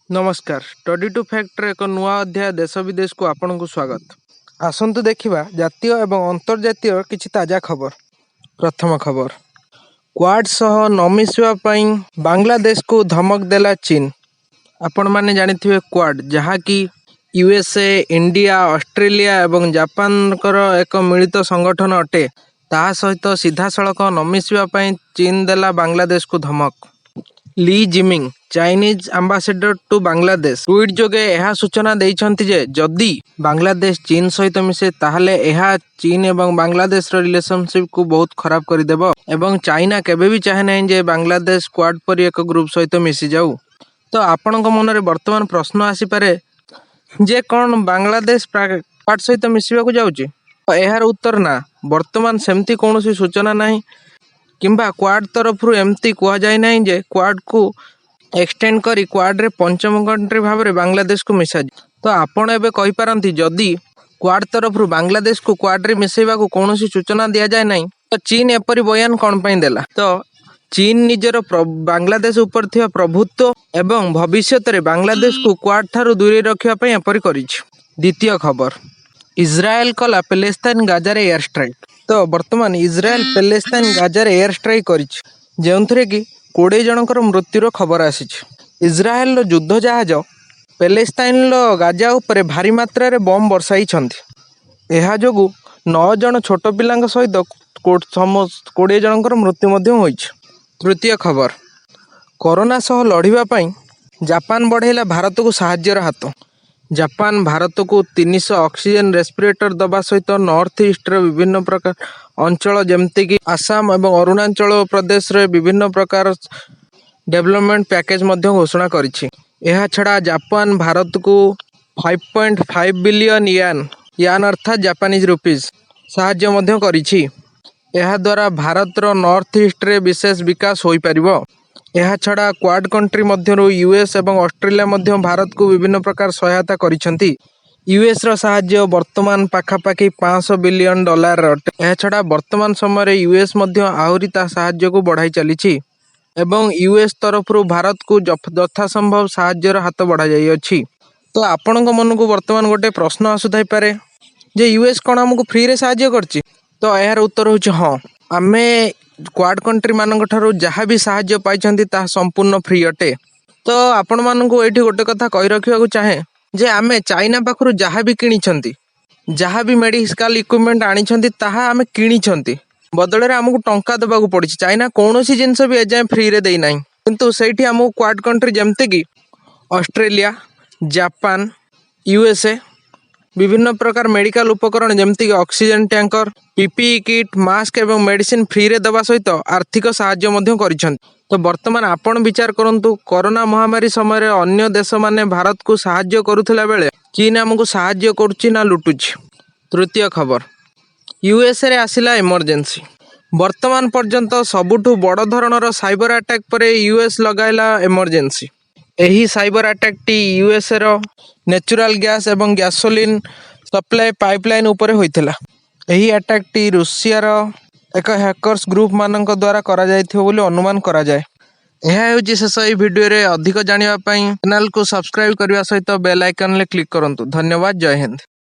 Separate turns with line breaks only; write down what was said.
ନମସ୍କାର, study two factor ଏକ ନୂଆ ଅଧ୍ୟାୟ ଦେଶ ବିଦେଶକୁ ଆପଣଙ୍କୁ ସ୍ୱାଗତ। ଆସନ୍ତୁ ଦେଖିବା ଜାତୀୟ ଏବଂ ଅନ୍ତର୍ଜାତୀୟ କିଛି ତାଜା ଖବର। ପ୍ରଥମ ଖବର, କ୍ୱାଡ୍ ସହ ନ ମିଶିବା ପାଇଁ ବାଂଲାଦେଶକୁ ଧମକ ଦେଲା ଚୀନ। ଆପଣମାନେ ଜାଣିଥିବେ, କ୍ୱାଡ୍ ଯାହାକି ୟୁଏସଏ, ଇଣ୍ଡିଆ, ଅଷ୍ଟ୍ରେଲିଆ ଏବଂ ଜାପାନଙ୍କର ଏକ ମିଳିତ ସଂଗଠନ ଅଟେ, ତାହା ସହିତ ସିଧାସଳଖ ନ ମିଶିବା ପାଇଁ ଚୀନ ଦେଲା ବାଂଲାଦେଶକୁ ଧମକ। Li Jiming, Chinese ambassador to Bangladesh, tweet ଯୋଗେ ଏହା ସୂଚନା ଦେଇଛନ୍ତି ଯେ ଯଦି ବାଂଲାଦେଶ ଚୀନ ସହିତ ମିଶେ, ତାହେଲେ ଏହା ଚୀନ ଏବଂ ବାଂଲାଦେଶର ରିଲେସନସିପକୁ ବହୁତ ଖରାପ କରିଦେବ ଏବଂ ଚାଇନା କେବେ ବି ଚାହେଁ ନାହିଁ ଯେ ବାଂଲାଦେଶ କ୍ୱାଡ୍ ପରି ଏକ ଗ୍ରୁପ ସହିତ ମିଶିଯାଉ। ତ ଆପଣଙ୍କ ମନରେ ବର୍ତ୍ତମାନ ପ୍ରଶ୍ନ ଆସିପାରେ ଯେ କ'ଣ ବାଂଲାଦେଶ କ୍ୱାଡ୍ ସହିତ ମିଶିବାକୁ ଯାଉଛି? ତ ଏହାର ଉତ୍ତର ନା। ବର୍ତ୍ତମାନ ସେମିତି କୌଣସି ସୂଚନା ନାହିଁ କିମ୍ବା କ୍ୱାଡ୍ ତରଫରୁ ଏମିତି କୁହାଯାଇ ନାହିଁ ଯେ କ୍ୱାଡ୍କୁ ଏକ୍ସଟେଣ୍ଡ କରି କ୍ୱାଡ୍ରେ ପଞ୍ଚମ କଣ୍ଟ୍ରି ଭାବରେ ବାଂଲାଦେଶକୁ ମିଶାଯିବ। ତ ଆପଣ ଏବେ କହିପାରନ୍ତି, ଯଦି କ୍ୱାଡ୍ ତରଫରୁ ବାଂଲାଦେଶକୁ କ୍ୱାଡ୍ରେ ମିଶାଇବାକୁ କୌଣସି ସୂଚନା ଦିଆଯାଏ ନାହିଁ, ତ ଚୀନ ଏପରି ବୟାନ କ'ଣ ପାଇଁ ଦେଲା? ତ ଚୀନ ନିଜର ବାଂଲାଦେଶ ଉପରେ ଥିବା ପ୍ରଭୁତ୍ୱ ଏବଂ ଭବିଷ୍ୟତରେ ବାଂଲାଦେଶକୁ କ୍ୱାଡ୍ ଠାରୁ ଦୂରେଇ ରଖିବା ପାଇଁ ଏପରି କରିଛି। ଦ୍ୱିତୀୟ ଖବର, ଇସ୍ରାଏଲ କଲା ପେଲେସ୍ତାଇନ ଗାଜାରେ ଏୟାର ଷ୍ଟ୍ରାଇକ୍। ତ ବର୍ତ୍ତମାନ ଇସ୍ରାଏଲ ପେଲେସ୍ତାଇନ ଗାଜାରେ ଏୟାର ଷ୍ଟ୍ରାଇକ୍ କରିଛି, ଯେଉଁଥିରେ କି 20 ଜଣଙ୍କର ମୃତ୍ୟୁର ଖବର ଆସିଛି। ଇସ୍ରାଏଲର ଯୁଦ୍ଧ ଜାହାଜ ପେଲେସ୍ତାଇନର ଗାଜା ଉପରେ ଭାରି ମାତ୍ରାରେ ବମ୍ ବର୍ଷାଇଛନ୍ତି। ଏହା ଯୋଗୁଁ ନଅ ଜଣ ଛୋଟ ପିଲାଙ୍କ ସହିତ 20 ଜଣଙ୍କର ମୃତ୍ୟୁ ମଧ୍ୟ ହୋଇଛି। ତୃତୀୟ ଖବର, କରୋନା ସହ ଲଢ଼ିବା ପାଇଁ ଜାପାନ ବଢ଼େଇଲା ଭାରତକୁ ସାହାଯ୍ୟର ହାତ। ଜାପାନ ଭାରତକୁ 300 ଅକ୍ସିଜେନ ରେସ୍ପିରେଟର ଦେବା ସହିତ ନର୍ଥ ଇଷ୍ଟର ବିଭିନ୍ନ ପ୍ରକାର ଅଞ୍ଚଳ, ଯେମିତିକି ଆସାମ ଏବଂ ଅରୁଣାଚଳ ପ୍ରଦେଶରେ ବିଭିନ୍ନ ପ୍ରକାର ଡେଭଲପମେଣ୍ଟ ପ୍ୟାକେଜ ମଧ୍ୟ ଘୋଷଣା କରିଛି। ଏହାଛଡ଼ା ଜାପାନ ଭାରତକୁ 5.5 ବିଲିୟନ ୟାନ୍, ୟାନ୍ ଅର୍ଥାତ୍ ଜାପାନିଜ ରୁପିଜ, ସାହାଯ୍ୟ ମଧ୍ୟ କରିଛି। ଏହାଦ୍ୱାରା ଭାରତର ନର୍ଥ ଇଷ୍ଟରେ ବିଶେଷ ବିକାଶ ହୋଇପାରିବ। ଏହାଛଡ଼ା କ୍ୱାଡ୍ କଣ୍ଟ୍ରି ମଧ୍ୟରୁ ୟୁଏସ୍ ଏବଂ ଅଷ୍ଟ୍ରେଲିଆ ମଧ୍ୟ ଭାରତକୁ ବିଭିନ୍ନ ପ୍ରକାର ସହାୟତା କରିଛନ୍ତି। ୟୁଏସ୍ର ସାହାଯ୍ୟ ବର୍ତ୍ତମାନ ପାଖାପାଖି 500 ବିଲିୟନ ଡଲାର ଅଟେ। ଏହାଛଡ଼ା ବର୍ତ୍ତମାନ ସମୟରେ ୟୁଏସ୍ ମଧ୍ୟ ଆହୁରି ତା ସାହାଯ୍ୟକୁ ବଢ଼ାଇ ଚାଲିଛି ଏବଂ ୟୁଏସ୍ ତରଫରୁ ଭାରତକୁ ଯଥାସମ୍ଭବ ସାହାଯ୍ୟର ହାତ ବଢ଼ାଯାଇଅଛି। ତ ଆପଣଙ୍କ ମନକୁ ବର୍ତ୍ତମାନ ଗୋଟେ ପ୍ରଶ୍ନ ଆସୁଥାଇପାରେ ଯେ ୟୁଏସ୍ କ'ଣ ଆମକୁ ଫ୍ରିରେ ସାହାଯ୍ୟ କରିଛି? ତ ଏହାର ଉତ୍ତର ହେଉଛି ହଁ। ଆମେ କ୍ୱାଡ୍ କଣ୍ଟ୍ରି ମାନଙ୍କ ଠାରୁ ଯାହା ବି ସାହାଯ୍ୟ ପାଇଛନ୍ତି, ତାହା ସମ୍ପୂର୍ଣ୍ଣ ଫ୍ରି ଅଟେ। ତ ଆପଣମାନଙ୍କୁ ଏଇଠି ଗୋଟେ କଥା କହି ରଖିବାକୁ ଚାହେଁ ଯେ ଆମେ ଚାଇନା ପାଖରୁ ଯାହା ବି କିଣିଛନ୍ତି, ଯାହା ବି ମେଡ଼ିକାଲ ଇକ୍ୱିପମେଣ୍ଟ ଆଣିଛନ୍ତି, ତାହା ଆମେ କିଣିଛନ୍ତି, ବଦଳରେ ଆମକୁ ଟଙ୍କା ଦେବାକୁ ପଡ଼ିଛି। ଚାଇନା କୌଣସି ଜିନିଷ ବି ଏଯାଏଁ ଫ୍ରିରେ ଦେଇନାହିଁ। କିନ୍ତୁ ସେଇଠି ଆମକୁ କ୍ୱାଡ୍ କଣ୍ଟ୍ରି ଯେମିତିକି ଅଷ୍ଟ୍ରେଲିଆ, ଜାପାନ, ୟୁଏସଏ ବିଭିନ୍ନ ପ୍ରକାର ମେଡ଼ିକାଲ ଉପକରଣ, ଯେମିତିକି oxygen tanker, PPE kit, mask ଏବଂ ମେଡ଼ିସିନ ଫ୍ରିରେ ଦେବା ସହିତ ଆର୍ଥିକ ସାହାଯ୍ୟ ମଧ୍ୟ କରିଛନ୍ତି। ତ ବର୍ତ୍ତମାନ ଆପଣ ବିଚାର କରନ୍ତୁ, କରୋନା ମହାମାରୀ ସମୟରେ ଅନ୍ୟ ଦେଶମାନେ ଭାରତକୁ ସାହାଯ୍ୟ କରୁଥିଲା ବେଳେ ଚୀନ ଆମକୁ ସାହାଯ୍ୟ କରୁଛି ନା ଲୁଟୁଛି? ତୃତୀୟ ଖବର, ୟୁଏସଏରେ ଆସିଲା ଏମର୍ଜେନ୍ସି। ବର୍ତ୍ତମାନ ପର୍ଯ୍ୟନ୍ତ ସବୁଠୁ ବଡ଼ ଧରଣର ସାଇବର ଆଟାକ୍ ପରେ ୟୁଏସ୍ ଲଗାଇଲା ଏମର୍ଜେନ୍ସି। ଏହି ସାଇବର ଆଟାକ୍ଟି ୟୁଏସଏର ନ୍ୟାଚୁରାଲ ଗ୍ୟାସ୍ ଏବଂ ଗ୍ୟାସୋଲିନ୍ ସପ୍ଲାଏ ପାଇପଲାଇନ୍ ଉପରେ ହୋଇଥିଲା। ଏହି ଆଟାକ୍ଟି ରୁଷିଆର ଏକ ହ୍ୟାକର୍ସ ଗ୍ରୁପ ମାନଙ୍କ ଦ୍ୱାରା କରାଯାଇଥିବ ବୋଲି ଅନୁମାନ କରାଯାଏ। ଏହା ହେଉଛି ଶେଷ ଏହି ଭିଡ଼ିଓରେ। ଅଧିକ ଜାଣିବା ପାଇଁ ଚ୍ୟାନେଲକୁ ସବସ୍କ୍ରାଇବ କରିବା ସହିତ ବେଲ୍ ଆଇକନରେ କ୍ଲିକ୍ କରନ୍ତୁ। ଧନ୍ୟବାଦ, ଜୟ ହିନ୍ଦ।